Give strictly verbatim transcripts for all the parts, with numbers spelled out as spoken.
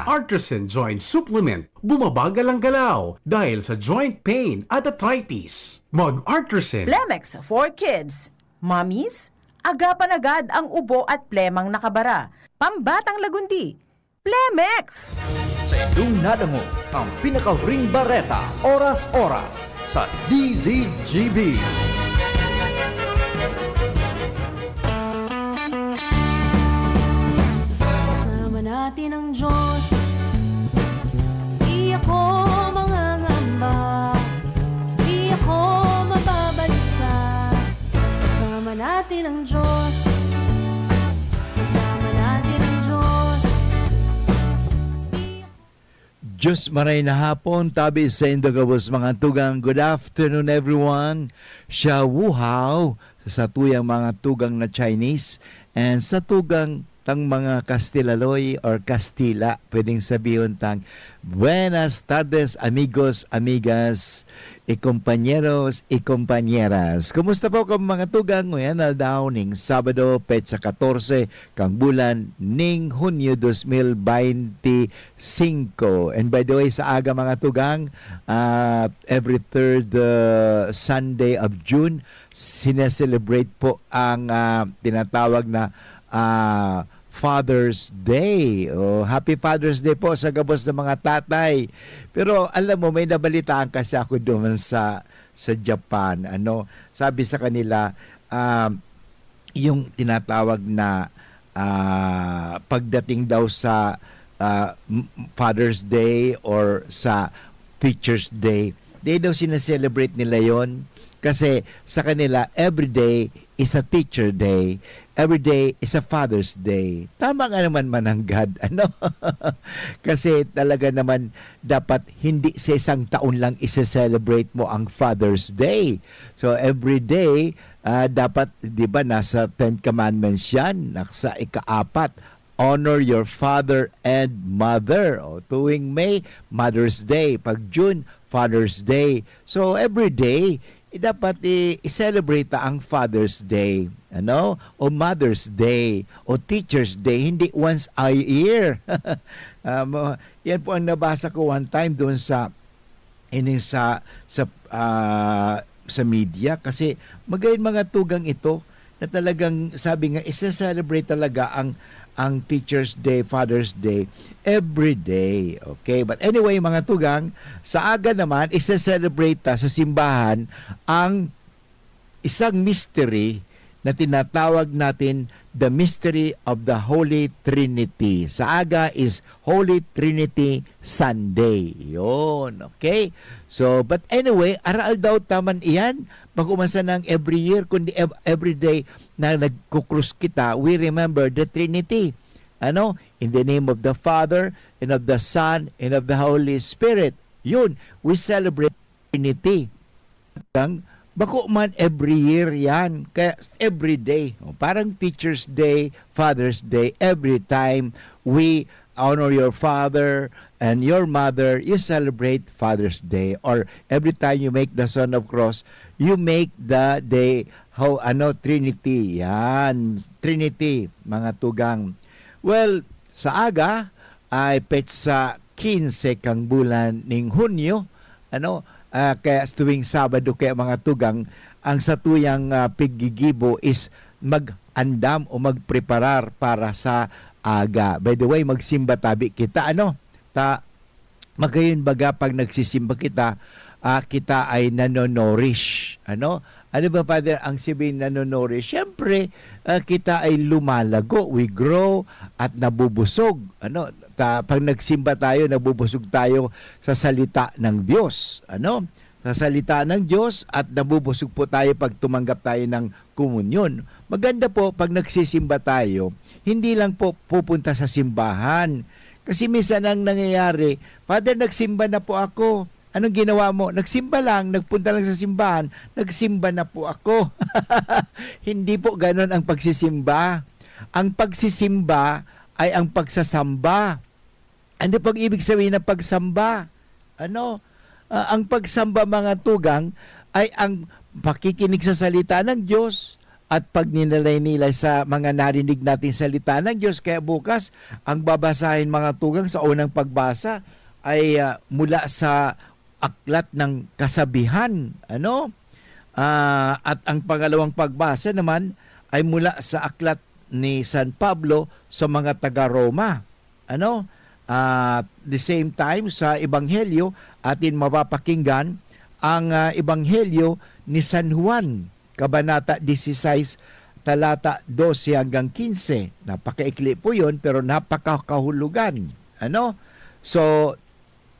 Artisan Joint Supplement, bumabagal ang galaw dahil sa joint pain at arthritis. Mag-Artisan. Plemex for Kids. Mommies, agapan agad ang ubo at plemang nakabara. Pambatang lagundi. Plemex! Sa indong nadangog ang pinakahuring bareta, oras-oras sa D Z G B. Kasama natin ang Diyos. Di ako mangangamba. Di ako mababalisa. Kasama natin ang Diyos. Kasama natin ang Diyos. Di Diyos maray na hapon, tabi saindo gabos mga tugang. Good afternoon, everyone. Siya Wu Hao sa satuyang mga tugang na Chinese and sa tugang tang mga Kastilaloy or Kastila, pwedeng sabihon tang buenas tardes, amigos, amigas, y compañeros y compañeras. Kumusta po kamo mga tugang? Ngayan aldaw ning Sabado, petsa katorse kang bulan ning Hunyo dos mil baynte singko. And by the way, sa aga mga tugang, ah, every third, ah, Sunday of June, sineselebrate po ang, ah, tinatawag na, ah, Father's Day. Oh, happy Father's Day po sa gabos ng mga tatay. Pero alam mo, may nabalitaan kasi ako doon sa, sa Japan. Ano, sabi sa kanila, ah, yung tinatawag na, ah, pagdating daw sa, ah, m-, Father's Day or sa Teacher's Day, di daw sineselebrate nila yon. Kasi sa kanila, every day is a teacher day, every day is a Father's Day. Tama nga naman mananggad, ano? Kasi talaga naman, dapat hindi sa isang taon lang ise-celebrate mo ang Father's Day. So, every day, ah, dapat, di ba, nasa Ten Commandments yan, nasa ikaapat, "Honor your father and mother." O, tuwing May, Mother's Day. Pag June, Father's Day. So, every day, eh, dapat i-, i-celebrate ta ang Father's Day, ano? O Mother's Day, o Teacher's Day, hindi once a year. Um, yan po ang nabasa ko one time doon sa, ining sa, sa, ah, sa media. Kasi magayon mga tugang ito na talagang sabi nga, ise-celebrate talaga ang, ang Teacher's Day, Father's Day, every day. Okay? But anyway, mga tugang, sa aga naman, ise-celebrate ta sa simbahan ang isang mystery na tinatawag natin the mystery of the Holy Trinity. Sa aga is Holy Trinity Sunday. Yun, okay? So, but anyway, araal daw taman iyan. Bako man sanang every year, kundi ev-, every day na nagkukrus kita, we remember the Trinity. Ano? In the name of the Father, and of the Son, and of the Holy Spirit. Yun, we celebrate Trinity. Kang, bako man every year yan. Kaya every day. O, parang Teacher's Day, Father's Day, every time we honor your father and your mother, you celebrate Father's Day. Or every time you make the Sign of Cross, you make the day, how, ano, Trinity. Yan, Trinity, mga tugang. Well, sa aga, ay petsa kinse kang bulan ning Hunyo, ano, ah, kaya sa tuwing Sabado, kaya mga tugang, ang satuyang, ah, piggigibo is mag-andam o magpreparar para sa aga. By the way, magsimba tabi kita, ano? Ta, magayon baga pag nagsisimba kita, ah, kita ay nano-nourish, ano? Ano ba, Father, ang sabihin nano-nourish? Siyempre, ah, kita ay lumalago, we grow, at nabubusog, ano? Ta-, pag nagsimba tayo, nabubusog tayo sa salita ng Diyos, ano? Sa salita ng Diyos, at nabubusog po tayo pag tumanggap tayo ng komunyon. Maganda po pag nagsisimba tayo, hindi lang po pupunta sa simbahan. Kasi minsan ang nangyayari, "Father, nagsimba na po ako." Anong ginawa mo? Nagsimba lang, nagpunta lang sa simbahan, nagsimba na po ako. Hindi po ganon ang pagsisimba. Ang pagsisimba ay ang pagsasamba. Ano pang ibig sabihin ng pagsamba? Ano? Ah, ang pagsamba, mga tugang, ay ang pakikinig sa salita ng Diyos, at pagninilay-nilay sa mga narinig nating salita ng Diyos. Kaya bukas, ang babasahin, mga tugang, sa unang pagbasa ay, ah, mula sa aklat ng Kasabihan, ano? Ah, at ang pangalawang pagbasa naman ay mula sa aklat ni San Pablo sa mga taga-Roma, ano? Ah, the same time, sa Ebanghelyo, atin mapapakinggan ang, ah, Ebanghelyo ni San Juan, Kabanata disisais, talata dose hanggang kinse. Napakaikli po yun, pero napakakahulugan. Ano? So,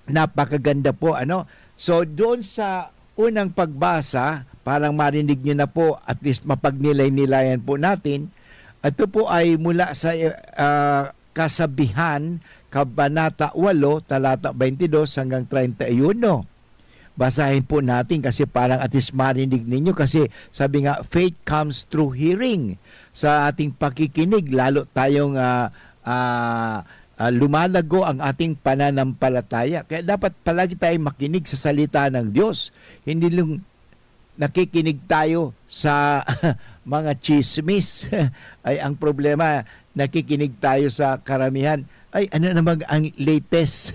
napakaganda po, ano? So, doon sa unang pagbasa, parang marinig nyo na po, at least mapagnilay-nilayan po natin, ito po ay mula sa, ah, Kasabihan, Kabanata walo, talata twenty-dos hanggang treinta y uno. Basahin po natin kasi parang at least marinig ninyo kasi sabi nga, "Faith comes through hearing." Sa ating pakikinig, lalo tayong, ah, ah, ah, lumalago ang ating pananampalataya. Kaya dapat palagi tayong makinig sa salita ng Diyos. Hindi lang nakikinig tayo sa mga chismis. Ay, ang problema, nakikinig tayo sa karamihan. Ay, ano naman ang latest?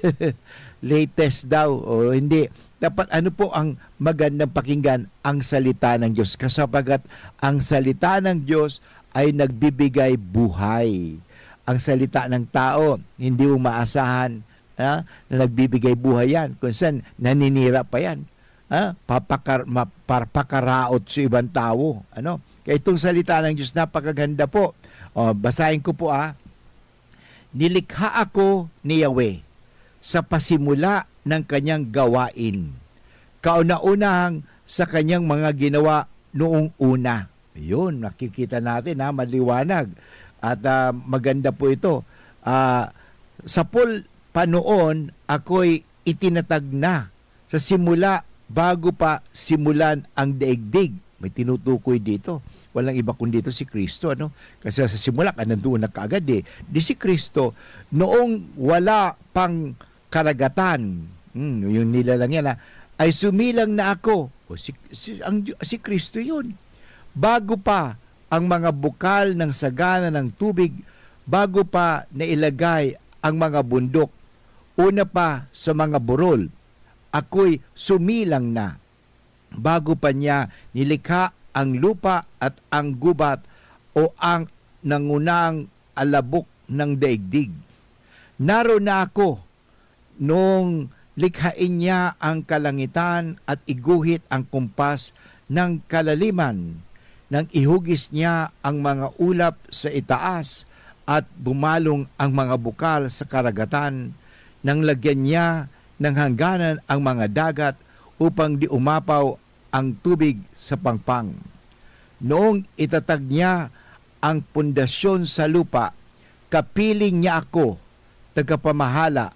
Latest daw, o hindi. Dapat ano po ang magandang pakinggan? Ang salita ng Diyos. Kasapagat ang salita ng Diyos ay nagbibigay buhay. Ang salita ng tao, hindi mo maasahan, ha, na nagbibigay buhay yan. Kung saan, naninira pa yan. Ha? Papakar-, ma-, par-, pakaraot sa ibang tawo. Ano? Kaya itong salita ng Diyos, napakaganda po. O, basahin ko po, ah. "Nilikha ako ni Yahweh sa pasimula ng kanyang gawain, kauna-unahang sa kanyang mga ginawa noong una." Yun, nakikita natin, ha, maliwanag. At, ah, maganda po ito. Ah, sa pul-, panoon, ako'y itinatag na sa simula, bago pa simulan ang daigdig. May tinutukoy dito. Walang iba kundi ito, si Kristo, ano? Kasi sa simula, ka nandoon na kaagad, eh. Di si Kristo, noong wala pang karagatan, hmm, yung nilalang yan, ah, ay sumilang na ako. O si, si, ang, si Kristo yun. Bago pa ang mga bukal ng sagana ng tubig, bago pa nailagay ang mga bundok, una pa sa mga burol, ako'y sumilang na. Bago pa niya nilikha ang lupa at ang gubat o ang nangunang alabok ng daigdig. Naroon na ako nung likhain niya ang kalangitan at iguhit ang kumpas ng kalaliman, nang ihugis niya ang mga ulap sa itaas at bumalong ang mga bukal sa karagatan, nang lagyan niya ng hangganan ang mga dagat upang di umapaw ang tubig sa pangpang. Noong itatag niya ang pundasyon sa lupa, kapiling niya ako, tagapamahala,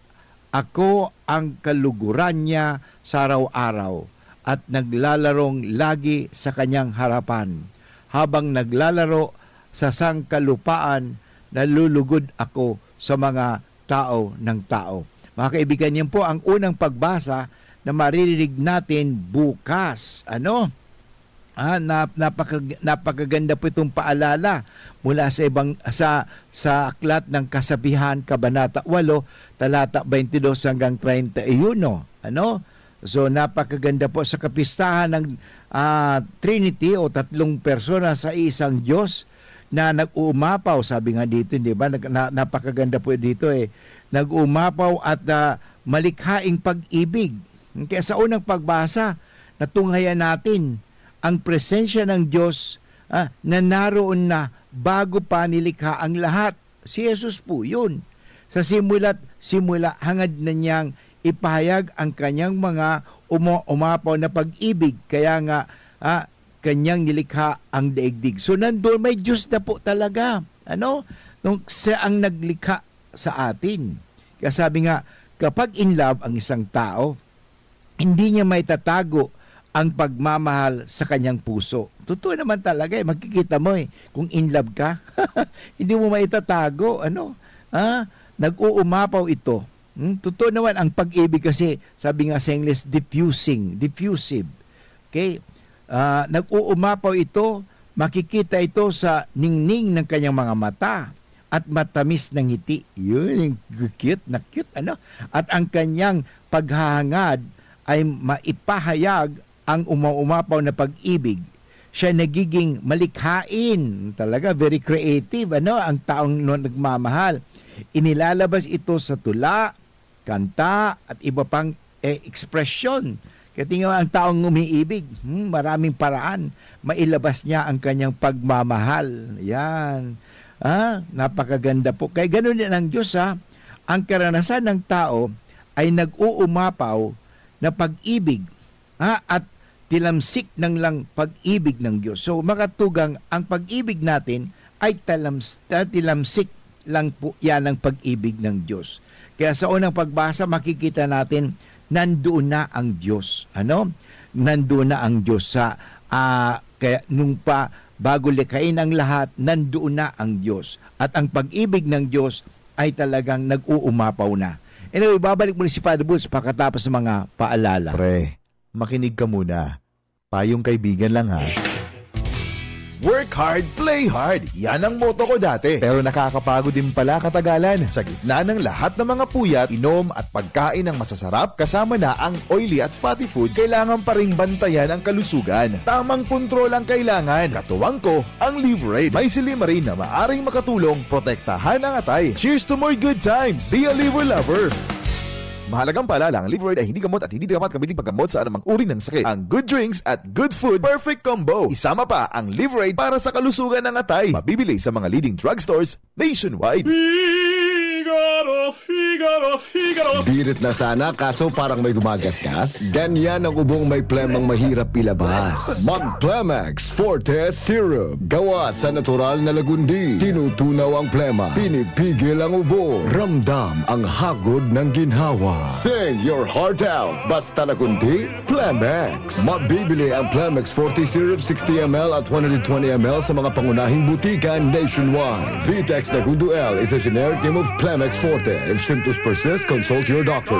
ako ang kaluguran niya sa araw-araw, at naglalarong lagi sa kanyang harapan. Habang naglalaro sa sangkalupaan, nalulugod ako sa mga tao ng tao. Mga kaibigan, yan po ang unang pagbasa na maririnig natin bukas. Ano? Ah, nap-, napakag-, napakaganda po itong paalala mula sa ibang, sa, sa aklat ng Kasabihan, Kabanata walo, talata twenty-dos hanggang treinta y uno. Ano? So, napakaganda po sa kapistahan ng, ah, Trinity o tatlong persona sa isang Diyos na nag-uumapaw. Sabi nga dito, di ba? Nag-, na-, napakaganda po dito, eh. Nag-uumapaw at, ah, malikhaing pag-ibig. Kaya sa unang pagbasa, natunghayan natin ang presensya ng Diyos, ah, na naroon na bago pa nilikha ang lahat. Si Jesus po yun. Sa simula't simula, hangad na niyang ipahayag ang kanyang mga uma-, umapaw na pag-ibig. Kaya nga, ah, kanyang nilikha ang daigdig. So, nandun, may Diyos na po talaga. Ano? Nung siya ang naglikha sa atin. Kaya sabi nga, kapag in love ang isang tao, hindi niya maitatago ang pagmamahal sa kanyang puso. Totoo naman talaga, eh. Makikita mo, eh, kung in love ka. Hindi mo maitatago, ano? Ah, nag-uumapaw ito. Hmm? Totoo naman, ang pag-ibig kasi, sabi nga sa Ingles, diffusing, diffusive. Okay? Ah, nag-uumapaw ito Makikita ito sa ningning ng kanyang mga mata at matamis na ngiti. Yun, cute na cute, ano? At ang kanyang paghahangad ay maipahayag ang uma-, umapaw na pag-ibig. Siya nagiging malikhain, talaga very creative, ano, ang taong no-, nagmamahal. Inilalabas ito sa tula, kanta, at iba pang, eh, ekspresyon. Kaya tingnan mo, ang taong umiibig, hmm, maraming paraan mailabas niya ang kanyang pagmamahal. Yan. Ah, napakaganda po. Kaya ganun din ang Diyos, ha. Ang karanasan ng tao ay nag-uumapaw na pag-ibig, ha, at tilamsik ng lang pag-ibig ng Diyos. So, makatugang, ang pag-ibig natin ay talams-, ah, tilamsik lang po yan ang pag-ibig ng Diyos. Kaya sa unang pagbasa, makikita natin, nandoon na ang Diyos. Ano? Nandoon na ang Diyos sa, ah, kaya nung pa, bago likhain ang lahat, nandoon na ang Diyos. At ang pag-ibig ng Diyos ay talagang nag-uumapaw na. Anyway, babalik muli si Father Boots pagkatapos ng mga paalala. Pre, makinig ka muna. Payong kaibigan lang, ha. Work hard, play hard. Yan ang motto ko dati. Pero nakakapagod din pala katagalan. Sa gitna ng lahat ng mga puyat, inom at pagkain ng masasarap, kasama na ang oily at fatty foods, kailangan pa ring bantayan ang kalusugan. Tamang kontrol ang kailangan. Katuwang ko, ang Livraid. May silymarin na maaring makatulong protektahan ang atay. Cheers to more good times! Be a Liver Lover! Mahalagang paalala, ang Livraid ay hindi gamot at hindi dapat gamitin paggamot sa anumang uri ng sakit. Ang good drinks at good food, perfect combo. Isama pa ang Livraid para sa kalusugan ng atay. Mabibili sa mga leading drugstores nationwide. Figaro, Figaro, Figaro. Birit na sana, kaso parang may gumagasgas. Ganyan ang ubong may plemang mahirap ilabas. Mag Plemex Forte Syrup. Gawa sa natural na lagundi. Tinutunaw ang plema. Pinipigil ang ubo. Ramdam ang hagod ng ginhawa. Sing your heart out. Basta lagundi, Plemex. Mabibili ang Plemex Forte Syrup sixty M L at one hundred twenty M L sa mga pangunahing butika nationwide. Vitex Nagundo L is a generic name of Plemex Forte. If symptoms persist, consult your doctor.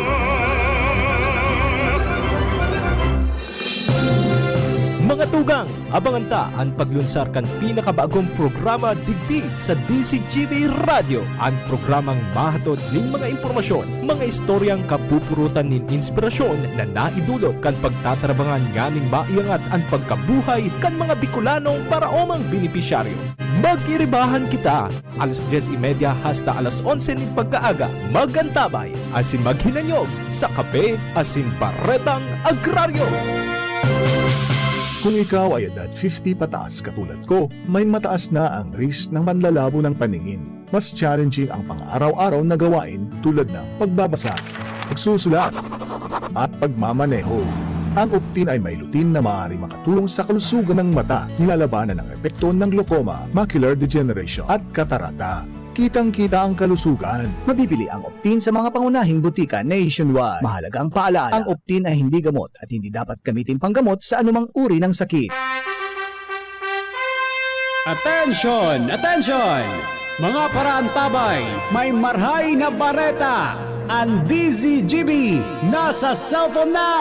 Mga tugang, abangan ta an paglunsar kan pinakabagong programa digdi sa D Z G B Radyo, an programang mahatod nin mga impormasyon, mga istoryang kapupurutan nin inspirasyon na naidulot kan pagtatarabangan nganing maiangat an pagkabuhay kan mga Bicolanong paraomang benepisyaryo. Mag-iribahan kita! Alas dyes y media hasta alas onse nin pagkaaga, mag-antabay asin maghinanyog sa Kape asin Baretang Agraryo. Kung ikaw ay edad fifty pataas katulad ko, may mataas na ang risk ng panlalabo ng paningin. Mas challenging ang pang-araw-araw na gawain tulad ng pagbabasa, pagsusulat, at pagmamaneho. Ang Optin ay may lutein na maaaring makatulong sa kalusugan ng mata, nilalabanan ang epekto ng glaucoma, macular degeneration, at katarata. Kitang-kita ang kalusugan. Mabibili ang Optin sa mga pangunahing butika nationwide. Mahalagang paalala, ang Optin ay hindi gamot at hindi dapat gamitin panggamot sa anumang uri ng sakit. Attention! Attention! Mga paraantabay, may marhay na bareta! Ang D Z G B nasa cellphone na!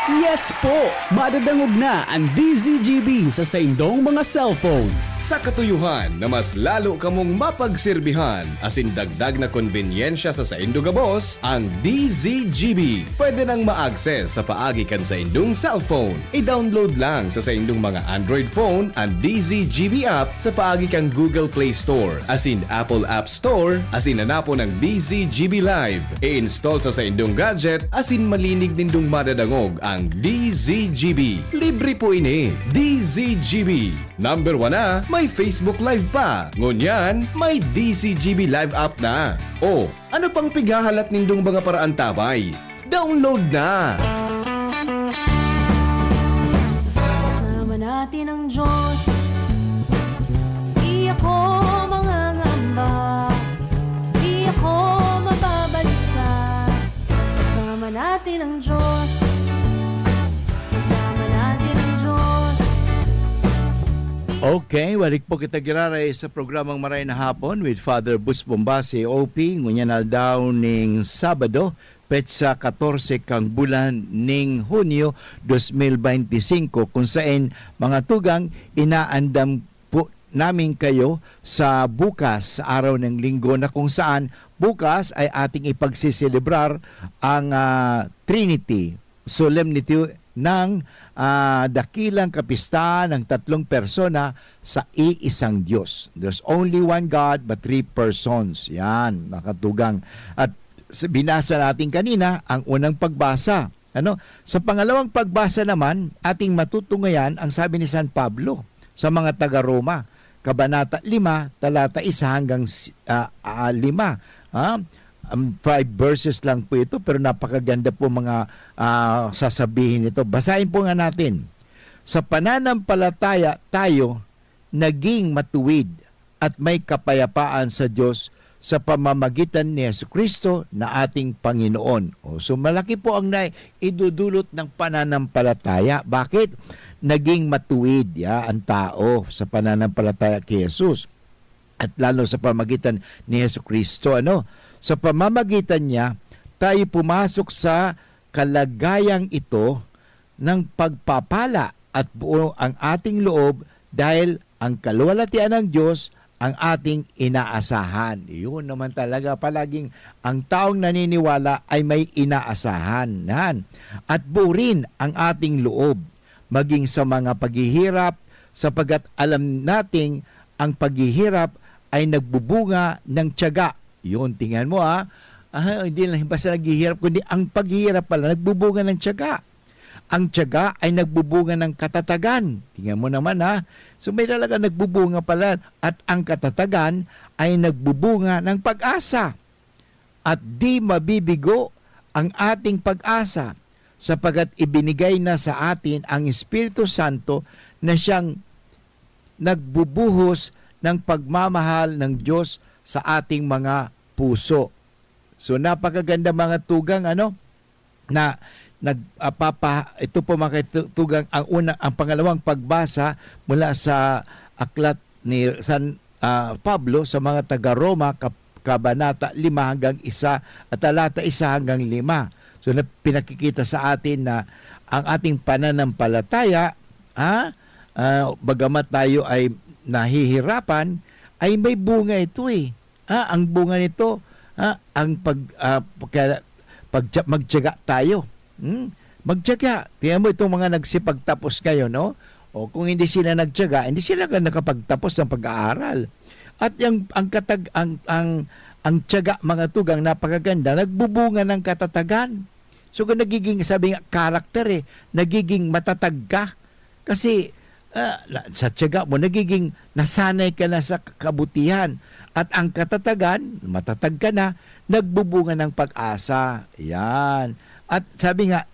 Yes po! Madadangog na ang D Z G B sa saindong mga cellphone. Sa katuyohan na mas lalo kamong mapagserbihan asin dagdag na konbenyensya sa saindo gabos, ang D Z G B pwede nang ma-access sa paagi kan saindong cellphone. I-download lang sa saindong mga Android phone an D Z G B app sa paagi kan Google Play Store asin Apple App Store asin hanapon ang D Z G B Live. I-install sa saindong gadget asin malinig nindong madadangog ang D Z G B. Libre po ini. D Z G B. Number one na, may Facebook Live pa. Ngunyan, may D Z G B Live app na. O, ano pang pighahalat nindong mga paraantabay? Download na! Kasama natin ang Diyos. Di ako mangangamba. Di ako mababalisa. Kasama natin ang Diyos. Kasama natin ang Diyos. Okay, balik po kita giraray sa programang Maray na Hapon with Father Boots Bombase, O P. Ngunyan aldaw ning Sabado, petsa katorse kang bulan ning Hunyo dos mil benti singko, kun saen, mga tugang, inaandam po namin kayo sa bukas, sa araw ng Linggo, na kung saan bukas ay ating ipagseselebrar ang, ah, Trinity, Solemnity ng, ah, dakilang kapistahan ng tatlong persona sa iisang Diyos. There's only one God but three persons. Yan, mga katugang. At sa binasa natin kanina, ang unang pagbasa. Ano? Sa pangalawang pagbasa naman, ating matutungayan ang sabi ni San Pablo sa mga taga-Roma, Kabanata lima, talata isa hanggang si-, ah, ah, lima. Ha? Um, five verses lang po ito, pero napakaganda po mga, ah, sasabihin nito. Basahin po nga natin. "Sa pananampalataya tayo naging matuwid at may kapayapaan sa Diyos sa pamamagitan ni Jesu-Cristo na ating Panginoon." O, so malaki po ang nai-, idudulot ng pananampalataya. Bakit? Naging matuwid, ya, ang tao sa pananampalataya kay Jesus. At lalo sa pamagitan ni Jesu-Cristo, ano? Sa pamamagitan niya, tayo pumasok sa kalagayang ito ng pagpapala at buo ang ating loob dahil ang kaluwalhatian ng Diyos ang ating inaasahan. Yun naman talaga, palaging ang taong naniniwala ay may inaasahan. Yan. At buo rin ang ating loob, maging sa mga paghihirap, sapagkat alam nating ang paghihirap ay nagbubunga ng tiyaga. Yun, tingnan mo, ah. Ah, hindi lang basta naghihirap, kundi ang paghihirap pala nagbubunga ng tiyaga. Ang tiyaga ay nagbubunga ng katatagan. Tingnan mo naman, ha. So, may talaga nagbubunga pala. At ang katatagan ay nagbubunga ng pag-asa. At di mabibigo ang ating pag-asa, sapagkat ibinigay na sa atin ang Espiritu Santo na siyang nagbubuhos ng pagmamahal ng Diyos sa ating mga puso. So, napakaganda, mga tugang, ano, na nag-, ah, papa-, ito po, mga kaitu-, tugang, ang una, ang pangalawang pagbasa mula sa aklat ni San, ah, Pablo sa mga taga-Roma, kap-, kabanata lima hanggang isa, at talata isa hanggang lima. So, na, pinakikita sa atin na ang ating pananampalataya, ah, ah, bagamat tayo ay nahihirapan, ay may bunga ito, eh. Ah, ang bunga nito, ah, ang pag, ah, pagka-, pagtiya-, magtiyaga tayo. Hmm? Magtiyaga. Tingnan mo itong mga nagsipagtapos ngayon, no? O, kung hindi sila nagtiyaga, hindi sila ka nakapagtapos ng pag-aaral. At yang, ang katag-, ang, ang, ang tiyaga, mga tugang, napakaganda, nagbubunga ng katatagan. So, kung nagiging, sabi nga, character, eh, nagiging matatag ka. Kasi, ah, na, sa tiyaga mo, nagiging nasanay ka na sa kabutihan. At ang katatagan, matatag ka na, nagbubunga ng pag-asa. Yan. At sabi nga,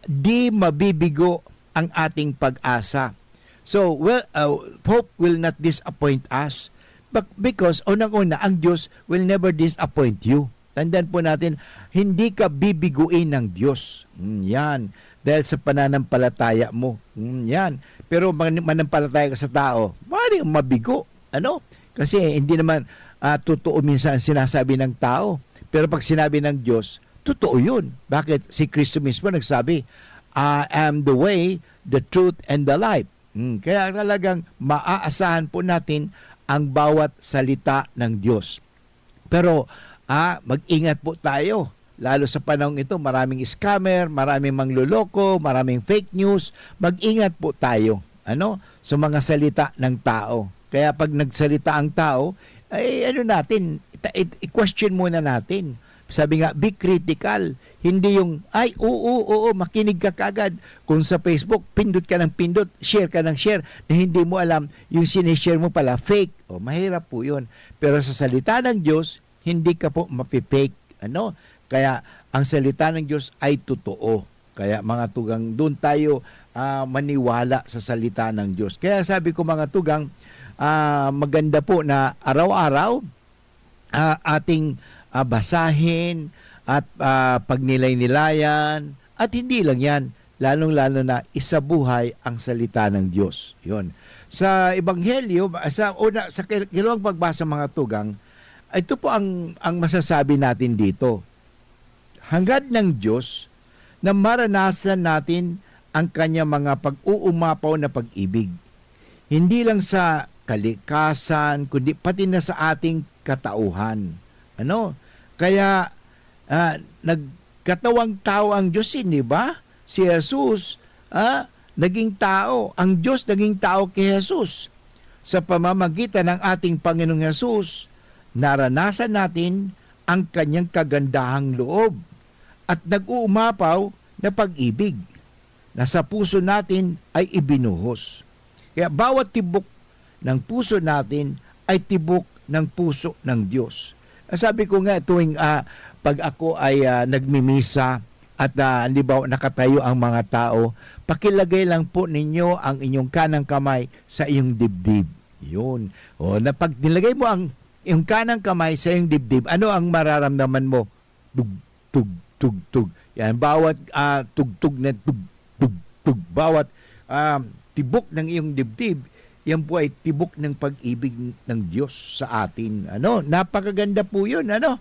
"Di mabibigo ang ating pag-asa." So, well, uh, hope will not disappoint us. Bec-, because, unang-una, ang Diyos will never disappoint you. Tandaan po natin, hindi ka bibiguin ng Diyos. Mm, yan. Dahil sa pananampalataya mo. Mm, yan. Pero man-, manampalataya ka sa tao, maaaring mabigo. Ano? Kasi hindi naman, ah, totoo minsan ang sinasabi ng tao. Pero pag sinabi ng Diyos, totoo yun. Bakit? Si Kristo mismo nagsabi, "I am the way, the truth, and the life." Mm, kaya talagang maaasahan po natin ang bawat salita ng Diyos. Pero, ah, mag-ingat po tayo. Lalo sa panahong ito, maraming scammer, maraming mangloloko, maraming fake news. Mag-ingat po tayo, ano, sa mga salita ng tao. Kaya pag nagsalita ang tao, ay ano natin, ita-, i-, i-question muna natin. Sabi nga, "Be critical." Hindi yung, "Ay, oo, oo, makinig ka kaagad." Kung sa Facebook, pindot ka ng pindot, share ka ng share, na hindi mo alam, yung sinishare mo pala, fake. O, mahirap po yun. Pero sa salita ng Diyos, hindi ka po mapi-fake. Ano? Kaya, ang salita ng Diyos ay totoo. Kaya, mga tugang, doon tayo, ah, maniwala sa salita ng Diyos. Kaya sabi ko, mga tugang, ah, maganda po na araw-araw, ah, ating, ah, basahin at, ah, pagnilay-nilayan. At hindi lang yan, lalong-lalo na isabuhay ang salita ng Diyos. Yun. Sa Ebanghelyo, sa una, sa kil-, kilawang pagbasa, mga tugang, ito po ang, ang masasabi natin dito. Hangad ng Diyos na maranasan natin ang kanyang mga pag-uumapaw na pag-ibig. Hindi lang sa kalikasan, kundi pati na sa ating katauhan. Ano? Kaya, ah, nagkatawang tao ang Diyos, hindi ba? Si Jesus, ah, naging tao. Ang Diyos naging tao ki Jesus. Sa pamamagitan ng ating Panginoong Jesus, naranasan natin ang kanyang kagandahang loob at nag-uumapaw na pag-ibig na sa puso natin ay ibinuhos. Kaya bawat tibok ng puso natin ay tibok ng puso ng Diyos. Sabi ko nga tuwing, ah, pag ako ay, ah, nagmimisa at, ah, halimbawa nakatayo ang mga tao, pakilagay lang po ninyo ang inyong kanang kamay sa iyong dibdib. Yun. O, na pag nilagay mo ang iyong kanang kamay sa iyong dibdib, ano ang mararamdaman mo? Tug, tug, tug, tug. Yan, bawat, ah, tugtog na tug, tug, tug, bawat, ah, tibok ng iyong dibdib, yan po ay tibok ng pag-ibig ng Diyos sa atin. Ano? Napakaganda po yun, ano?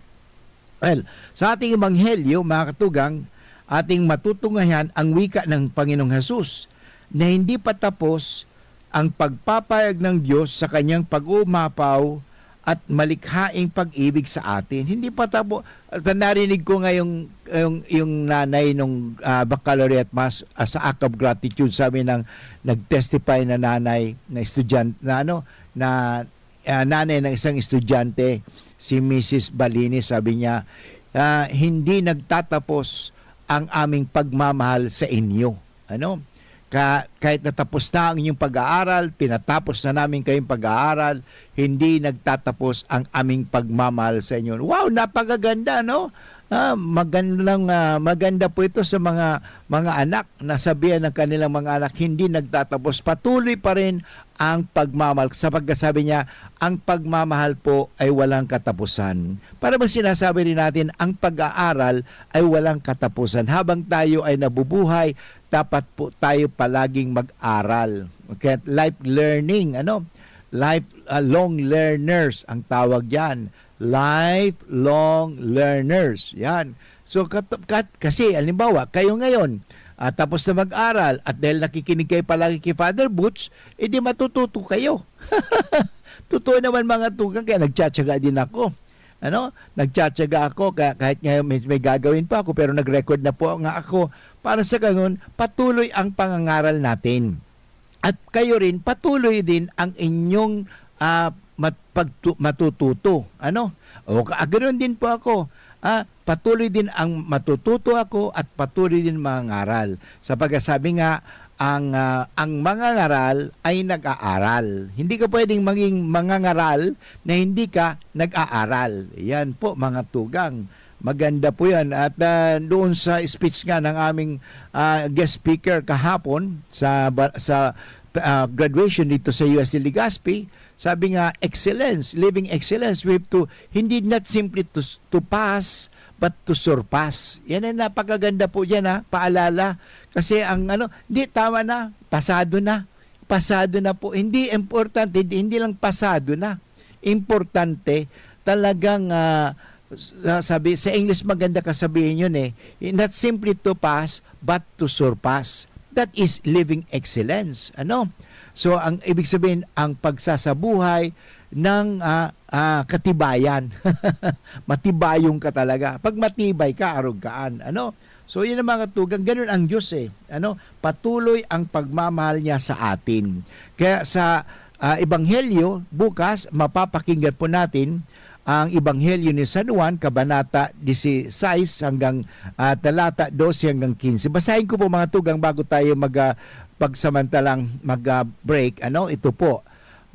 Well, sa ating ebanghelyo, mga katugang, ating matutungayan ang wika ng Panginoong Jesus na hindi pa tapos ang pagpapahayag ng Diyos sa kanyang pag-uumapaw at malikhaing pag-ibig sa atin. Hindi pa tapo-, narinig ko nga yung, yung, yung nanay nung, ah, baccalaureate mass, ah, sa act of gratitude, sabi ng nag-testify na nanay, na estudyante, na ano, na, ah, nanay ng isang estudyante, si Missus Balini, sabi niya, ah, "Hindi nagtatapos ang aming pagmamahal sa inyo." Ano? Ka-, kahit natapos na ang inyong pag-aaral, pinatapos na namin kayong pag-aaral, hindi nagtatapos ang aming pagmamahal sa inyo. Wow, napakaganda, no? Ah, magandang, ah, maganda po ito sa mga, mga anak na sabihan ng kanilang mga anak, "Hindi nagtatapos, patuloy pa rin ang pagmamahal." Sapagkat sabi niya, "Ang pagmamahal po ay walang katapusan." Para bang sinasabi rin natin, ang pag-aaral ay walang katapusan. Habang tayo ay nabubuhay, dapat po tayo palaging mag-aral. Okay? Life learning, ano? Life, ah, long learners ang tawag diyan. Lifelong learners. Yan. So, kat-, kat-, kasi, halimbawa, kayo ngayon, ah, tapos na mag-aral at dahil nakikinig kayo palagi kay Father Butch, edi matututo kayo. Totoo naman, mga tugang, kaya nagtsatsaga din ako. Ano? Nagtsatsaga ako, kaya kahit ngayon may, may gagawin pa ako, pero nag-record na po nga ako. Para sa ganun, patuloy ang pangangaral natin. At kayo rin, patuloy din ang inyong, ah, mat-, pagtu-, matututo. Ano? O, ka-, ganoon din po ako. Ah, patuloy din ang matututo ako at patuloy din mangangaral. Sapagkat sabi nga, ang, ah, ang mangangaral ay nag-aaral. Hindi ka pwedeng maging mangangaral na hindi ka nag-aaral. Yan po, mga tugang. Maganda po yan. At, ah, doon sa speech nga ng aming, ah, guest speaker kahapon sa ba-, sa, ah, graduation dito sa U S T Legazpi, sabi nga, "Excellence, living excellence, we have to, hindi, not simply to s-, to pass, but to surpass." Yan ang napakaganda po diyan, ha, paalala. Kasi ang ano, di, tama na, pasado na. Pasado na po. Hindi importante, hindi, hindi lang pasado na. Importante, talagang, ah, sa-, sabi, sa English maganda kasabihin yun eh, "Not simply to pass, but to surpass." That is living excellence. Ano? So, ang ibig sabihin, ang pagsasabuhay ng, ah, ah, katibayan. Matibayong ka talaga. Pag matibay ka, arog kaan. Ano? So, yun ang mga tugang. Ganun ang Diyos eh. Ano? Patuloy ang pagmamahal niya sa atin. Kaya sa, ah, Ebanghelyo, bukas, mapapakinggan po natin ang Ebanghelyo ni San Juan, Kabanata dieciséis hanggang, ah, talata dose hanggang quince. Basahin ko po, mga tugang, bago tayo mag, ah, pagsamantalang mag, ah, break. Ano? Ito po,